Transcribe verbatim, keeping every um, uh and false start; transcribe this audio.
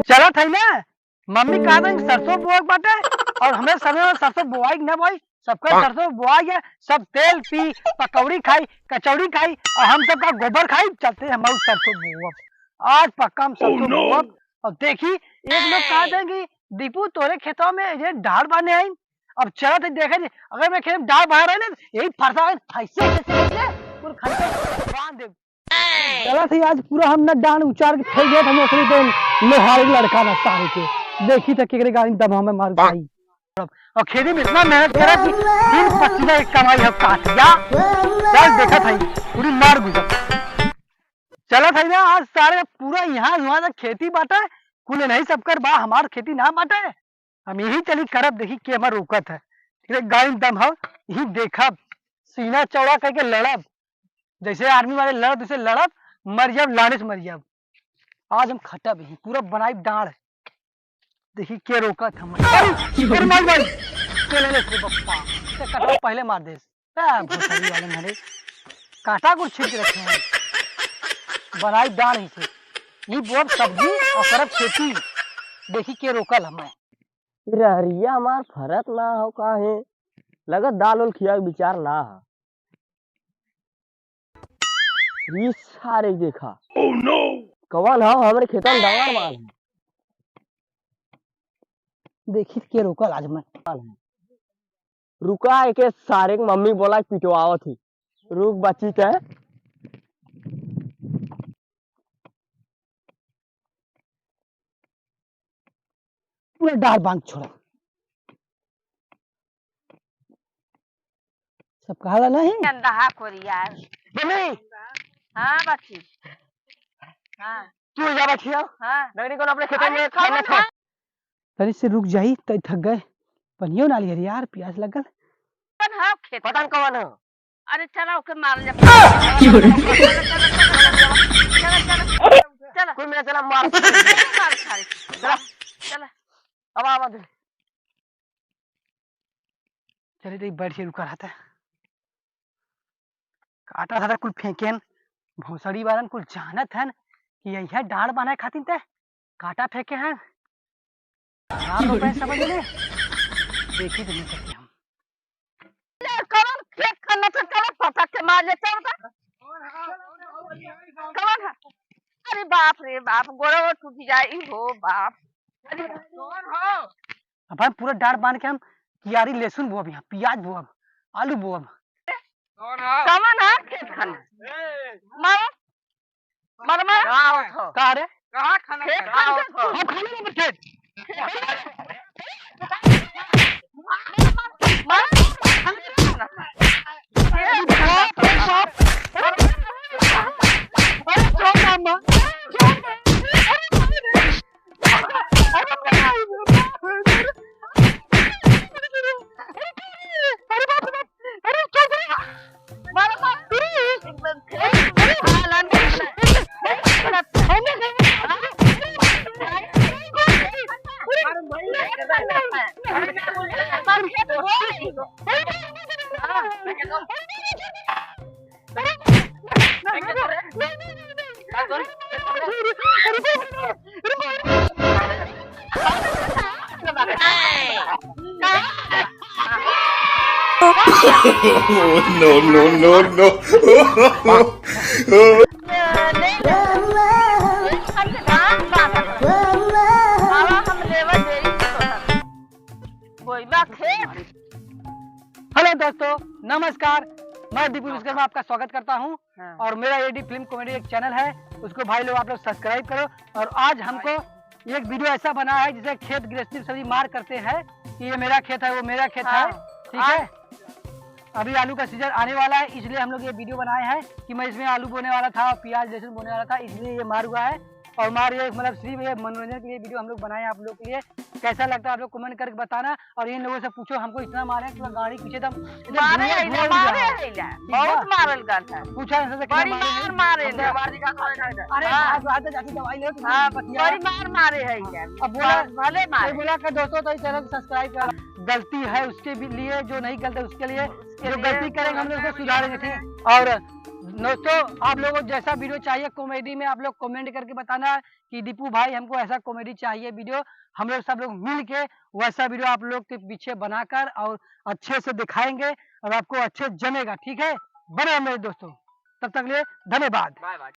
चलत है ना, मम्मी कहा था कि सरसों बोए के बाटे, और हमें सरसों, सरसों बोआई कि ना बोआई, सबका हाँ। सरसों बोआई है, सब तेल पी, पकौड़ी खाई, कचौड़ी खाई, और हम सबका गोबर खाई, चलते हैं हम सरसों बोअब। आज पक्का हम सरसों बोअब। और देखी, एक लोग कहा था कि दीपू तोरे खेतवा में ये डाढ़ बांधे आई, अब चलत है देखे जी, अगर मैं खेत में डाढ़ बांध रहे ना, यही फरसा है, फैसे, फैसे, फैसे, पूरे खंडे बांध दे। गलत है, आज पूरा हम ना डांड उचार के फेंक देत, हम ओकरे के लोहार के लड़का ना सारे के। देखी त केकरे गाड़ी दम हमें मार खाई। और खेती में इतना मेहनत करे कि दिन पसीना एक कमाई है काट या। चल देखत है, पूरी मार गुजर। चलत है ना, आज सारे पूरा यहाँ हुआ तक खेती बाटे, कुल नहीं सबकर बा, हमार खेती ना बाटे। हम यही चली करब, देखी के हमार रोकत है। एकरे गाड़ी में दम हो, यही देखब, सीना चौड़ा करके लड़ब, जैसे आर्मी वाले लड़त, उसे लड़ब, मर जाब, लाने से मर जाब। आज हम खटब ही, पूरा बनाई डांड। देखी के रोकत हम। अरे, अरे माई भाई, के ले ले रे बप्पा, ते कटवा पहले मार देस। आ, भोसड़ी वाले मेरे काटा कुल छीट रखे हैं। बनाई डांड ही से। ये बोब सब्जी और करब खेती। देखी के रोकल हमें। रहरिया हमार फरत ना हो काहे? लगत दाल उल खिया के विचार ना है। ई सारे देखा। Oh no! कवन हो हमरे खेतन डांड मार है? देखी के रोकल आज मैं। रुका, एके सारे के मम्मी बोला के पिटवावत ही। रुक बच्ची ते। पूरा डार बांध छोड़ा। सब कहाला नहीं? गंदहा कोरिया। मम्मी! हाँ बच्ची। हाँ। तू जा बच्ची, आओ। हाँ। नगरी कौन अपने खेतन अरे में कौन खाना था? है? तनी से रुक जाई, तई थक गए। पनियो ना लिहर यार, प्यास लगल। कौन है खेत? पता न कौन है। अरे चला ओके मार ले। चला, चला, चला, चला, चला। कोई मेरा चला मार। चला मार सारे। चला, चला। अब आवा दे। चले तो बैठ के रुका रहता है। काटा था कुल फेंकेन, भोसड़ी वालन कुल जानत हन कि यही है डांड बनाए खातिर ते काटा फेंके हैं। आप लोग कहीं समझ ले, देखी तो नहीं सकते हम। ले, कौन खेत खन्ना था, कौन पटक के मार लेते हो तो? कौन है? अरे बाप रे बाप, गोड़वा टूट जाई हो बाप। अरे अब हम पूरा डांड बांध के हम कियारी लहसुन बोअब, यहाँ पियाज बोअब, आलू बोअब। कौन है? कौन है खेत खन्ना? मारो। मर, मर। कहाँ होत हो? का रे? कहाँ खाना खेत खाना? खाना होत हो? हम खाना नहीं खेत। मर। अरे बाप रे बाप। अरे छोड़ ना, माँ। अरे बाप रे बाप। अरे चुप रे। मारो, मारो। अरे, अरे, अरे, No, no, no, no। Hello दोस्तों, नमस्कार। मैं दीपू विश्वकर्मा आपका स्वागत करता हूँ। हाँ। और मेरा एडी फिल्म कॉमेडी एक चैनल है, उसको भाई लोग आप लोग सब्सक्राइब करो। और आज हमको एक वीडियो ऐसा बना है जिसे खेत गृहस्थी सभी मार करते हैं कि ये मेरा खेत है, वो मेरा खेत है। हाँ। ठीक है, अभी आलू का सीजन आने वाला है, इसलिए हम लोग ये वीडियो बनाए हैं कि मैं इसमें आलू बोने वाला था, प्याज लहसुन बोने वाला था, इसलिए ये मार हुआ है। और मार ये मतलब सिर्फ ये मनोरंजन के लिए वीडियो हम लोग बनाए हैं आप लोग के लिए। कैसा लगता है आप लोग कमेंट करके बताना। और इन लोगों से पूछो, हमको इतना मारे हैं, पूरा गाड़ी पीछे दम, एकदम मारे धुआं है धुआं ना, उड़ गया मारे है। है ना, ठीक है? बहुत मारल गल है। पूछा इनसे कितना बड़ी मारे मार हैं। मारे हम हैं। तो अरे हाँ। आज बात है, जाके दवाई ले, तुम हाँ, बतिया। बड़ी मार मारे है इधर। अब बोला, भले मारे। बोला कि दोस्तों, तो इस चैनल को सब्सक्राइब करा। गलती है उसके भी लिए, जो नहीं गलती उसके लिए, उसके जो लिए गलती करेंगे हम लोग उसको सुधारेंगे, ठीक है? और दोस्तों, आप लोगों को जैसा वीडियो चाहिए कॉमेडी में, आप लोग कमेंट करके बताना कि दीपू भाई, हमको ऐसा कॉमेडी चाहिए वीडियो। हम लोग सब लोग मिल के वैसा वीडियो आप लोग के पीछे बनाकर और अच्छे से दिखाएंगे और आपको अच्छे जमेगा, ठीक है? बने रहो मेरे दोस्तों, तब तक के लिए धन्यवाद। Bye bye.